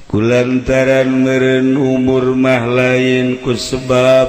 Kulantaran meren umur mah lain ku sebab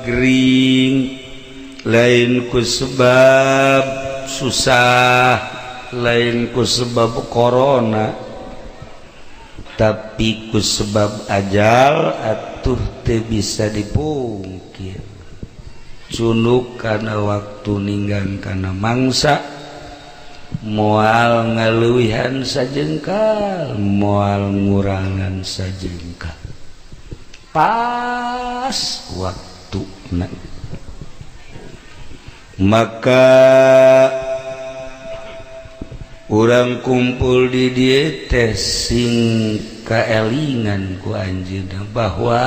gering, lain ku sebab susah, lain ku sebab corona, tapi ku sebab ajal. Atuh teu bisa dipungkir, cunuk karena waktu, ninggang karena mangsa, moal ngaluwihan sajengkal, moal ngurangan sajengkal, pas waktu. Maka urang kumpul di dieu teh sing kaelingan ku anjeunna bahwa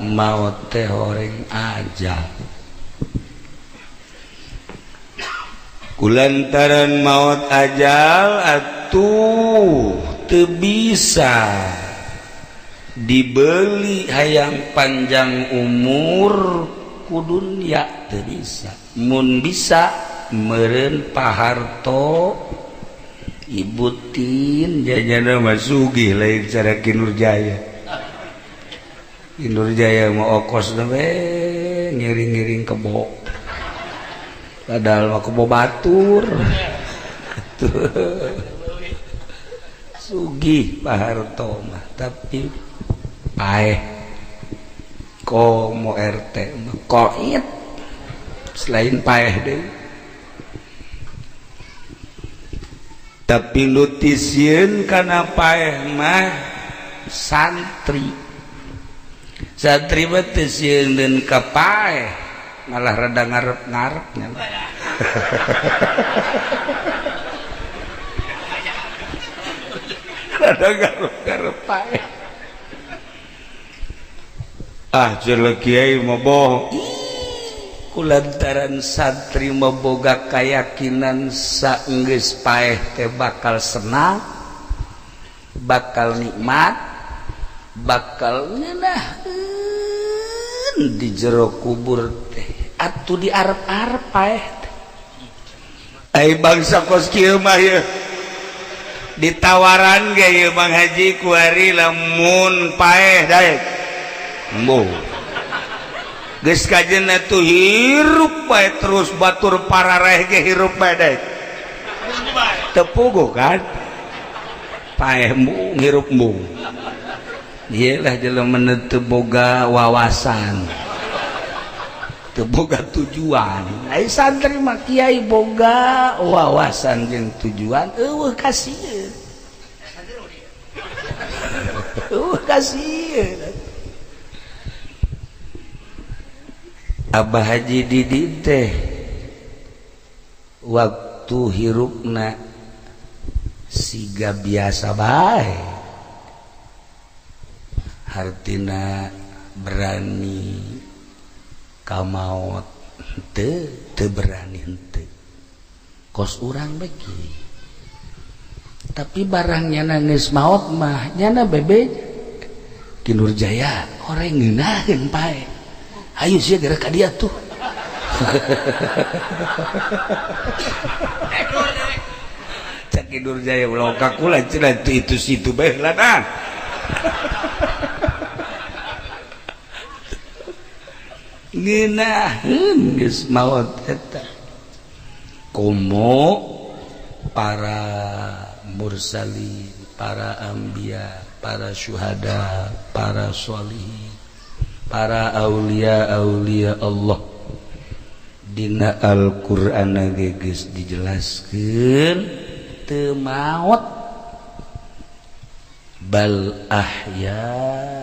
maot teh horeng ajal. Kulantaran maut ajal, atuh teu bisa dibeli hayang panjang umur ku dunya, teu bisa. Mun bisa meren Pak Harto, Ibu Tin jajana mah sugih, lain cara Ki Nurjaya. Ki Nurjaya mau okos we ngiring-ngiring kebo, padahal mah kebo batur. Sugih Pak Harto mah, tapi paeh. Komo RT mah koit, selain paeh deh. Tapi nu tisieun kana paeh mah santri. Santri mah teu sieun ka paeh, malah rada ngarep-ngarep nya. Rada ngarep-ngarep paeh. Ah, jelek, kiai mah bohong. Kulantaran santri boga keyakinan saenggeus paeh teh bakal senang, bakal nikmat, bakal ngeunaheun di jero kubur teh, atuh di arep-arep paeh teh. Ai bangsa kos kieu mah yeuh ditawaran ge ieu, Bang Haji, kuari lamun paeh daek. Embung. Geus kajeun atuh hirup bae terus, batur parareh ge hirup bae daek. Teu puguh kan? Paeh embung, hirup embung. Ieu lah jelema teu boga wawasan, teu boga tujuan. Ai santri mah, kiai boga wawasan jeung tujuan, eueuh kasieun. Eueuh kasieun. Abah Haji Didi teh waktu hirupna siga biasa bae, hartina berani ka maot henteu, teu berani henteu, kos urang beki. Tapi barang nyana geus maot mah nyana bebe, "Ki Nurjaya horeng ngeunaheun pae, ayo sia geura ka dia tuh." Cak Ki Nurjaya, "Ulah ka kula," cenah, "itu situ bae lah." Ngeunaheun geus maot eta. Komo para mursalin, para anbiya, para syuhada, para sholihin, para aulia aulia Allah, dina Al-Qur'an geus dijelaskeun teu maot, bal ahyaun,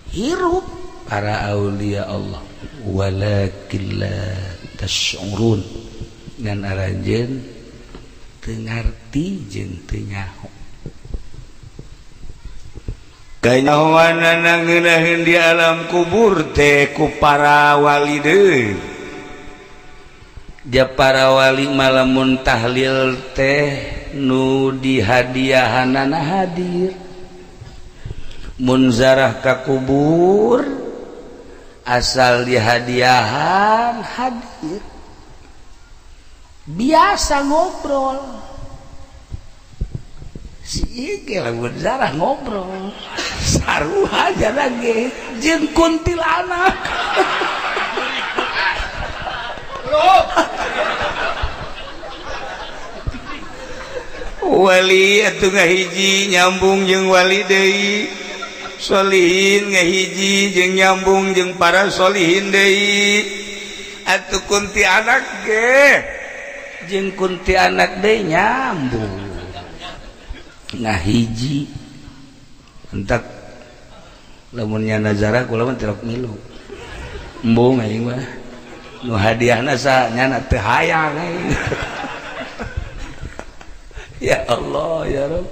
hirup para aulia Allah, walakin la tasy'urun, ngan aranjeun teu ngarti jeung teu nyaho. Kanyahoanana ngeunaheun di alam kubur teh ku para wali deui. Dia para wali malamun tahlil teh nu dihadiahanana hadir, mun zarah ka kubur. Asal dihadiahan hadir, biasa ngobrol si Ige lamun zarah ngobrol sarua aja lagi jeung kuntilanak. Wali atuh ngahiji nyambung jeung wali deui, solihin ngahiji jeung nyambung jeung para solihin deui. Atuh kuntilanak ge jeung kuntilanak deui nyambung ngahiji. Entak lamun nya nazara kula mah tilok milu embung aing mah nu hadiahna sa nyana teu hayang aing. Ya Allah ya Rabb.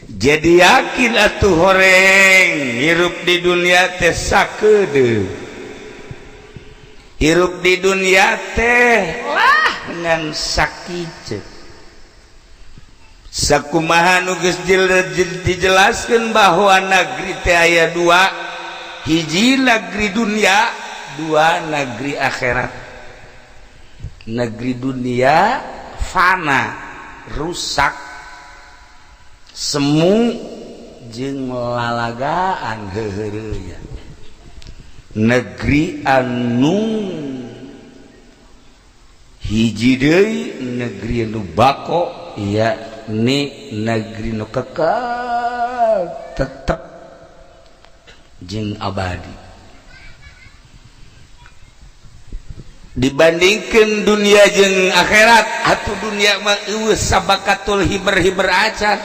Jadi yakin atuh horeng hirup di dunia teh sakedeung, hirup di dunia teh lah ngan sakieu. Sakumaha nu geus dijelaskeun bahwa negeri teh aya dua, hiji negeri dunia, dua negeri akhirat. Negeri dunia fana, rusak, semu jeung lalagaan heuheureuyeuh. Negeri anu hiji deui negeri anu bako, yakni negeri nu kekal tetep jeung abadi. Dibandingkan dunia jeung akhirat, atuh dunia mah eueuh sabakatul hiber-hiber acan.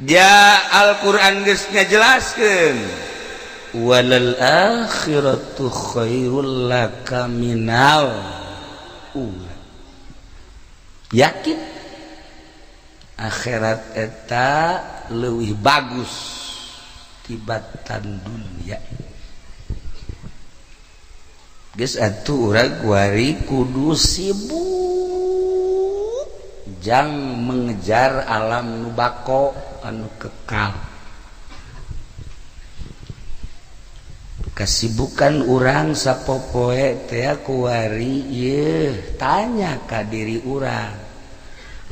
Ja Al-Qur'an geus ngajelaskeun walal akhiratu khairul laka minal ula. Yakin akhirat eta leuwih bagus tibatan dunia. Geus atuh urang kuari kudu sibuk jang mengejar alam nu bako anu kekal. Kasibukan urang sapopoe teh kuari ieu tanya ka diri urang,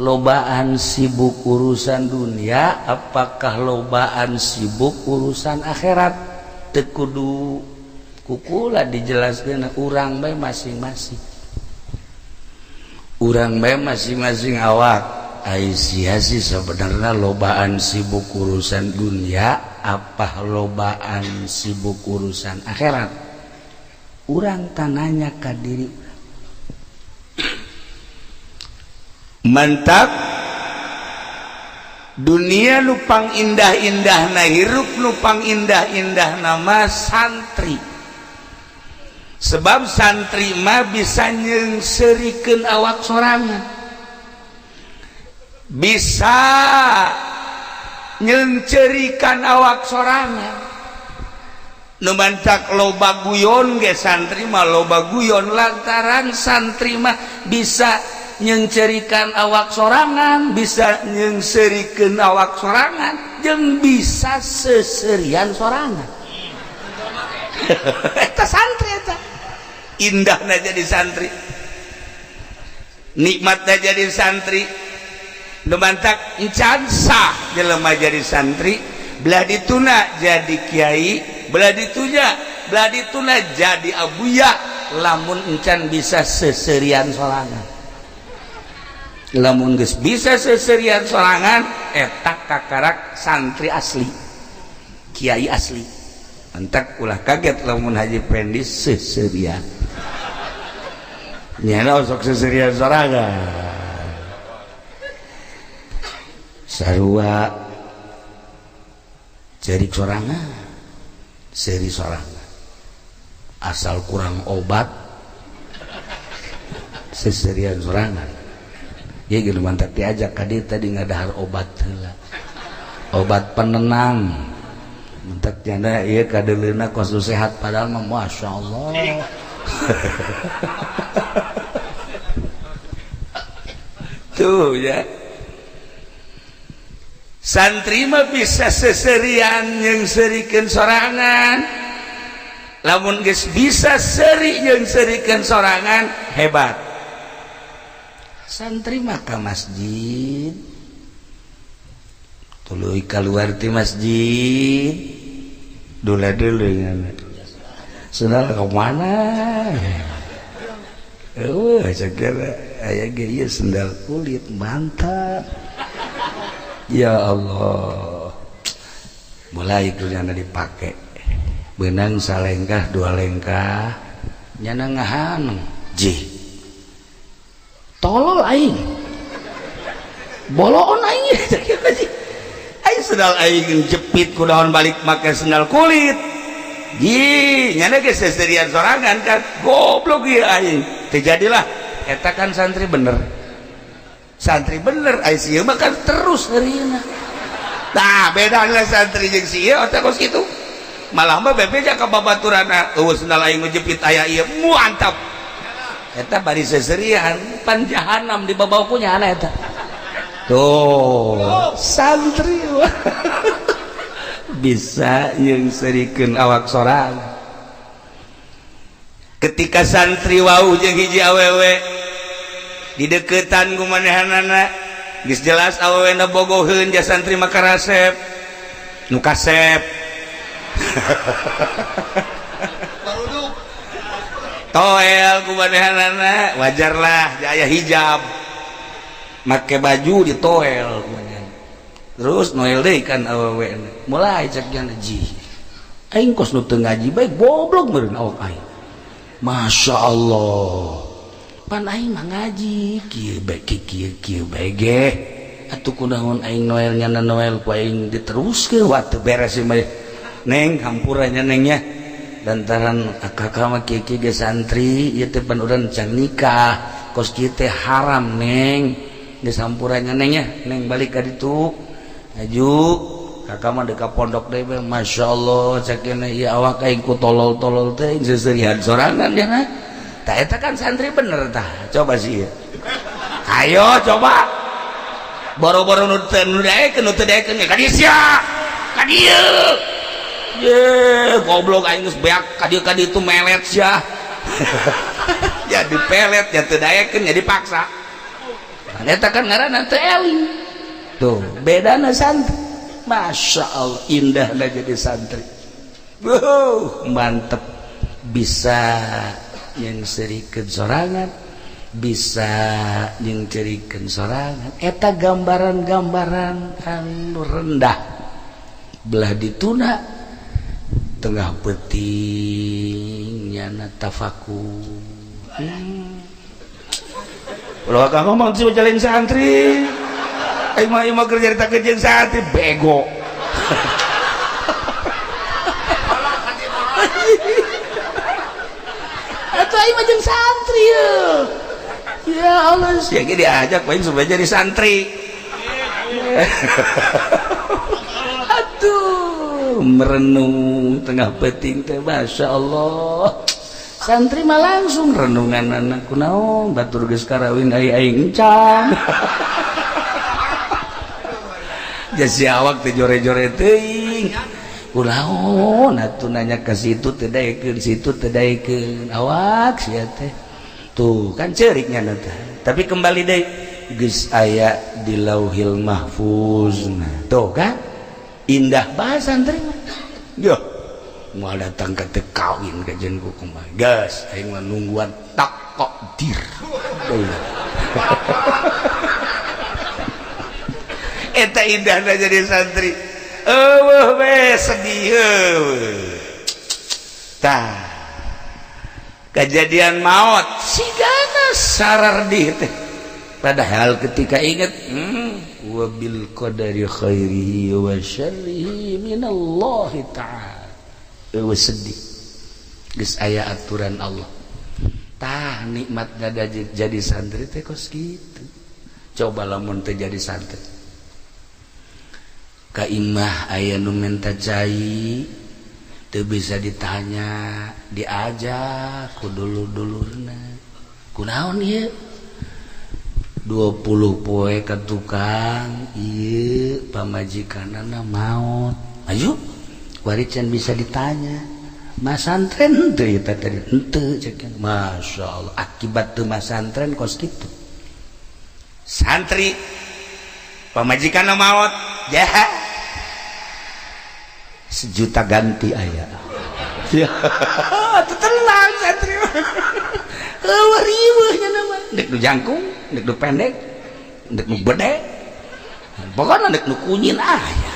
lobaan sibuk urusan dunia apakah lobaan sibuk urusan akhirat? Teu kudu kukula dijelaskan, urang bae masing-masing, urang bae masing-masing awak. Aisyah sih sebenarnya lobaan sibuk urusan dunia apa lobaan sibuk urusan akhirat? Urang tananya ka diri. Mantap dunia lupang indah-indah na hirup lupang indah-indah nama santri. Sebab santri mah bisa nyeungseurikeun awak sorangan, bisa nyeungceurikan awak sorangan. Nu mantak loba guyon ge santri mah loba guyon lantaran santri mah bisa nyeungceurikan awak sorangan, bisa nyeungseurikeun awak sorangan, jeung bisa seserian sorangan. Eta santri eta indahna jadi santri, nikmatna jadi santri. Nu mantak encan sah jelema jadi santri, belah dituna jadi kiai, belah ditunya belah dituna jadi abuya, lamun encan bisa seserian sorangan. Lamun geus bisa seserian sorangan eta kakarak santri asli, kiai asli. Entak ulah kaget lamun Haji Pendi seserian nyana sok seserian sorangan sarua cerik sorangan, seri sorangan, asal kurang obat seserian sorangan. Ya gitu mantap diajak ka dieu tadi ngadahar obat heula, obat penenang. Mentak janda ieu kadeuleuna kos sehat padahal mah Masya Allah. Tuh ya. Santri mah bisa seserian yang serikeun sorangan. Lamun geus bisa seri jeung serikeun sorangan, hebat. Santri mah ka masjid, tuluy keluar ti masjid, dula dulu sendal ke mana? Eueuh, sakira aya ge ieu sendal kulit mantap. Ya Allah, mulai kuliahna dipake, benang salengkah dua lengkah, nyana ngahaneng jih tolol aing, boloon aing. Aing sendal aing jepit ku daun, balik make sendal kulit. Ji, nyana geus seserian sorangan kan, goblok ieu aing. Terjadilah eta kan santri bener. Santri bener ai sieun mah kan terus heurina. Tah, bedana santri jeung sieun otak kos kitu. Malah mah bebeja ka babaturanna, eueuh sendal aing ngejepit aya ieu, mantap. Eta bari seserian pan jahanam di babauku nyana eta. Tuh, santri bisa yang serikeun awak sorangan. Ketika santri wau jeung hiji awewe dideketan ku manehanana, geus jelas awewe na bogoheun ja santri mah karasep nu kasep toel ku manehanana, wajarlah aya hijab make baju ditoel ku manehanana. Terus noel deui kan awewe, mulai cek jana ji aing kos nu teu ngaji bae goblok meureun awak aing. Masya Allah, pan aing mah ngaji kieu bae kieu kieu bae ge atuh kunaon aing noel nyana noel ku aing diteruskeun waktu beres ieu mah. Neng, hampura nya neng nya, lantaran kakak mah kieu kieu ge santri ieu teh pan urang can nikah kos kieu teh haram neng, geus hampura nya neng nya, neng balik ka ditu aju kakak mah deka pondok deui bae. Masya Allah, cek ieu awak aing ku tolol-tolol teh seserian sorangan ya nah. Tah eta kan santri bener tah. Coba sih ieu. Ayo coba. Boro-boro nu teu nu daekeun nu teu daekeun ka dieu sia. Ka dieu. Ye, goblok aing geus beak ka dieu ka ditu melet sia. Ya dipelet ya teu daekeun ya dipaksa. Eta kan ngaranna teu eling. Tuh, bedana santri. Masya Allah, indahnya jadi santri. Wow, mantep. Bisa yang serikeun sorangan, bisa yang cerikeun sorangan. Eta gambaran-gambaran anu rendah. Belah dituna tengah peuting nyana tafakur. Ulah kang ngomong sih jalan santri. Aing mah ieu mah keur nyarita jeung santri bego. Atuh aing mah jeung santri ye. Ya Allah, sia ge diajak paling supaya jadi santri. Aduh, merenung tengah peuting teh Masya Allah. Santri mah langsung renungan anak kunaon batur geus karawin ai aing encan. Jasi awak teh jore-jore teuing. Kunaon atuh nanya ka situ teu daekeun, situ teu daekeun. Awak sia teh. Tuh kan ceuriknya teh. Tapi kembali deui geus aya di Lauhil Mahfuz. Nah, tuh kan indah bahasa santri mah. Yo, moal datang ka teu kawin ka jeung ku kumaha. Geus aing mah nungguan takdir. Eta indahna jadi santri. Eueuh we sedih eueuh. Tah. Kejadian maut sigana sarardih teh. Padahal ketika ingat wa bil qadari khairihi wa syarrihi minallahi ta'ala. Eueuh sedih. Geus aya aturan Allah. Tah nikmatna jadi santri teh kos kitu. Coba lamun teh jadi santri. Ka imah aya nu menta cai teu bisa ditanya, diajak ku dulur-dulurna. Kunaon ieu? 20 poe ke tukang, iya, pamajikanana maot. Ayo wari can bisa ditanya masantren henteu ieu teh tadi henteu cek. Masya Allah, akibat teu masantren kos kitu. Santri pamajikan maot jaha, 1 juta ganti aya ya. Tenang, santri eueuh riweuh nya mah, dek nu jangkung, dek nu pendek, dek nu gede, pokoknya dek nu kunyin aya.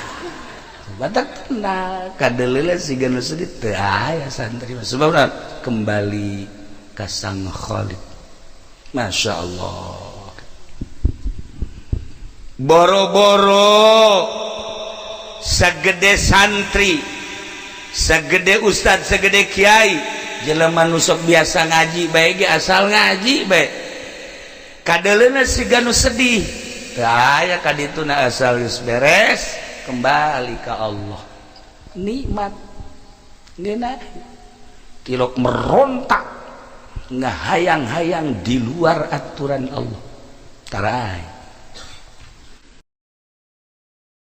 Batak tenang, kadeleula siga nu sedih teu aya santri mah, sebabna kembali ka Sang Khalik. Masya Allah, boro-boro segede santri, segede ustad, segede kiai, jelema nu sok biasa ngaji bae ge, asal ngaji bae kadeleuna siga nu sedih teu aya ka dituna. Asal geus beres kembali ke Allah, nikmat ngeunah tilok merontak ngahayang-hayang di luar aturan Allah tarai.